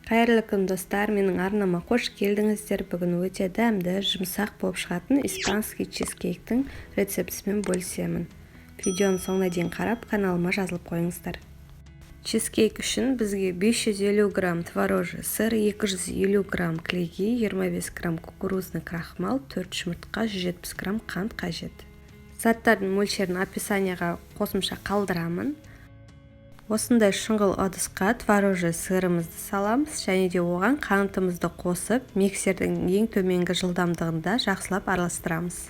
Қайырлы күн, достар! Менің арнама қош келдіңіздер! Бүгін өте дәмді, жұмсақ болып шығатын испанский чизкейктің рецептісімен бөлісемін. Видеоның соңына дейін қарап, каналыма жазылып қойыңыздар. Чизкейк үшін бізге 550 грамм творожий сыр, 250 грамм кілегей, 25 грамм кукурузный крахмал, 4 жұмыртқа, 170 грамм қант қажет. Заттардың мөлшерін описанияға қосымша қалдырамын. Осындай шұңғыл ыдысқа творожий сырымызды саламыз және де оған қантымызды қосып, миксердің ең төменгі жылдамдығында жақсылап араластырамыз.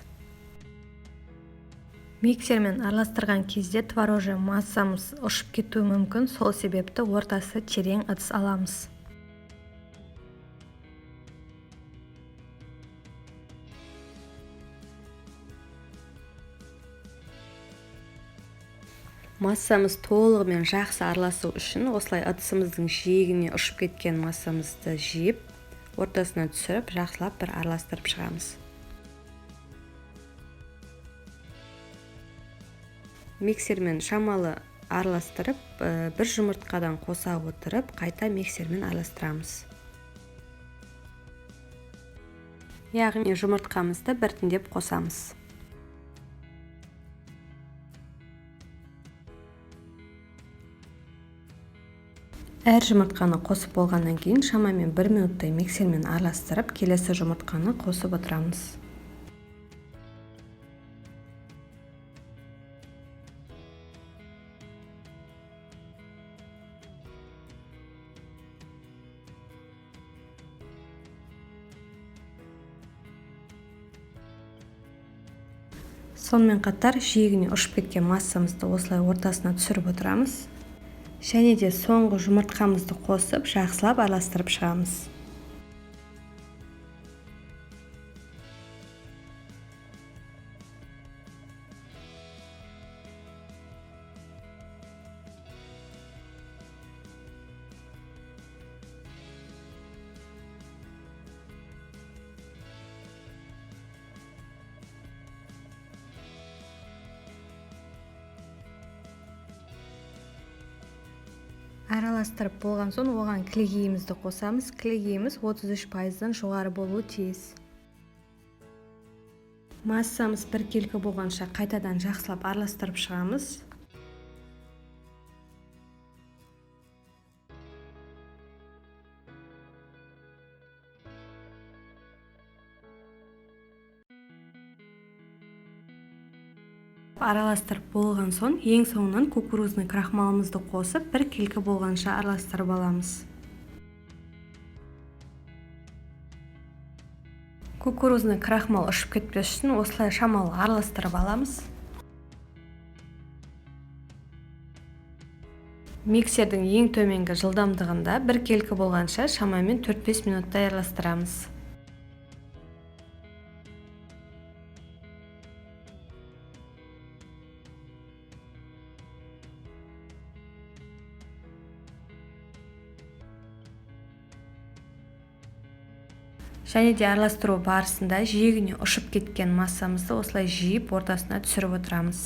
Миксермен араластырған кезде творожий массамыз ұшып кетуі мүмкін, сол себепті ортасы терең ыдыс аламыз. Массамыз толығымен жақсы араласу үшін осылай ыдысымыздың жиегіне ұшып кеткен массамызды жиып, ортасына түсіріп, жақсылап бір араластырып шығамыз. Миксермен шамалы араластырып, бір жұмыртқадан қоса отырып, қайта миксермен араластырамыз. Яғни жұмыртқамызды біртіндеп қосамыз. Әр жұмыртқаны қосып болғаннан кейін шамамен 1 минуттай миксермен араластырып, келесі жұмыртқаны қосып отырамыз. Сонымен қатар жиегіне ұшып кеткен массамызды осылай ортасына түсіріп отырамыз. Және де соңғы жұмыртқамызды қосып, жақсылап араластырып шығамыз. Араластырып болған соң оған кілегейімізді қосамыз. Кілегейіміз 33%-дан жоғары болуы тиіс. Массамыз біркелкі болғанша қайтадан жақсылап араластырып шығамыз. Араластырып болған соң ең соңынан кукурузный крахмалымызды қосып, біркелкі болғанша араластырып аламыз. Кукурузный крахмал ұшып кетпес үшін осылай шамалы араластырып аламыз. Миксердің ең төменгі жылдамдығында біркелкі болғанша шамамен 4-5 минуттай араластырамыз. Және де араластыру барысында жиегіне ұшып кеткен массамызды осылай жиып, ортасына түсіріп отырамыз.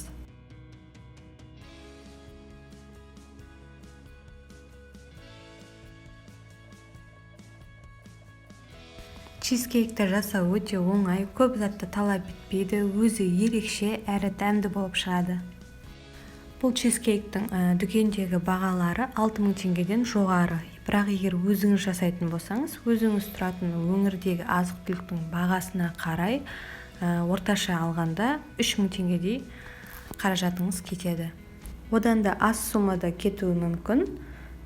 Чизкейкті жасау өте оңай, көп затты талап етпейді, өзі ерекше әрі дәмді болып шығады. Бұл чизкейктің дүкендегі бағалары 6000 теңгеден жоғары. Бірақ егер өзіңіз жасайтын болсаңыз, өзіңіз тұратын өңірдегі азық-түліктің бағасына қарай, орташа алғанда 3000 теңгедей қаражатыңыз кетеді. Одан да аз суммада кетуі мүмкін.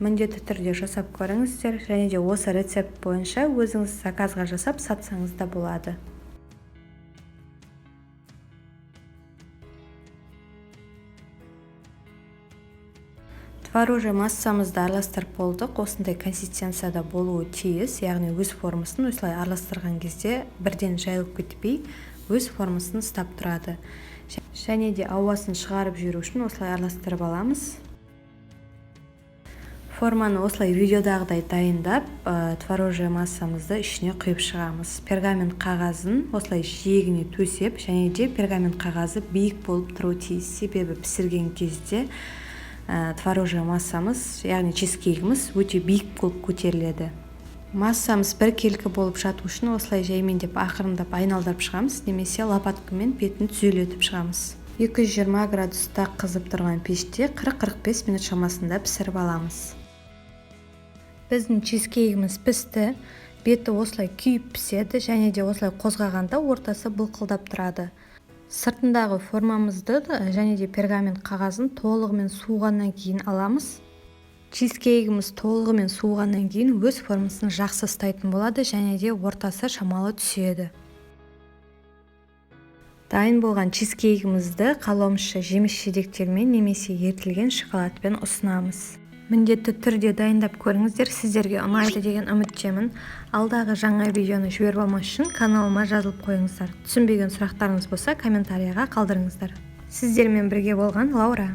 Міндетті түрде жасап көріңіздер және де осы рецепт бойынша өзіңіз заказға жасап сатсаңыз да болады. Творожий массамызды араластырып болдық. Осындай консистенцияда болуы тиіс, яғни өз формасын осылай араластырған кезде бірден жайылып кетпей, өз формасын ұстап тұрады. Және де ауасын шығарып жіберу үшін осылай араластырып аламыз. Форманы осылай видеодағыдай дайындап, творожий массамызды ішіне құйып шығамыз. Пергамент қағазын осылай жиегіне төсеп, және де пергамент қағазы биік болып тұруы тиіс, себебі пісірген кезде творожий массамыз, яғни чизкейкіміз өте биік болып көтеріледі. Массамыз біркелкі болып жату үшін осылай жаймендеп, ақырындап айналдырып шығамыз немесе лопаткамен бетін түзулетіп шығамыз. 220 градуста қызып тұрған пеште 40-45 минут шамасында пісіріп аламыз. Біздің чизкейгіміз пісті. Беті осылай күйіп піседі және де осылай қозғағанда ортасы былқылдап тұрады. Сыртындағы формамызды және де пергамент қағазын толығымен суығаннан кейін аламыз. Чизкейгіміз толығымен суығаннан кейін өз формасын жақсы ұстайтын болады және де ортасы шамалы түседі. Дайын болған чизкейгімізді қалауымызша жеміс жидектермен немесе ерітілген шоколадпен ұсынамыз. Міндетті түрде дайындап көріңіздер, сіздерге ұнайды деген үміттемін. Алдағы жаңа видеоны жіберіп алмас үшін каналыма жазылып қойыңыздар. Түсінбеген сұрақтарыңыз болса, комментарияға қалдырыңыздар. Сіздермен бірге болған Лаура.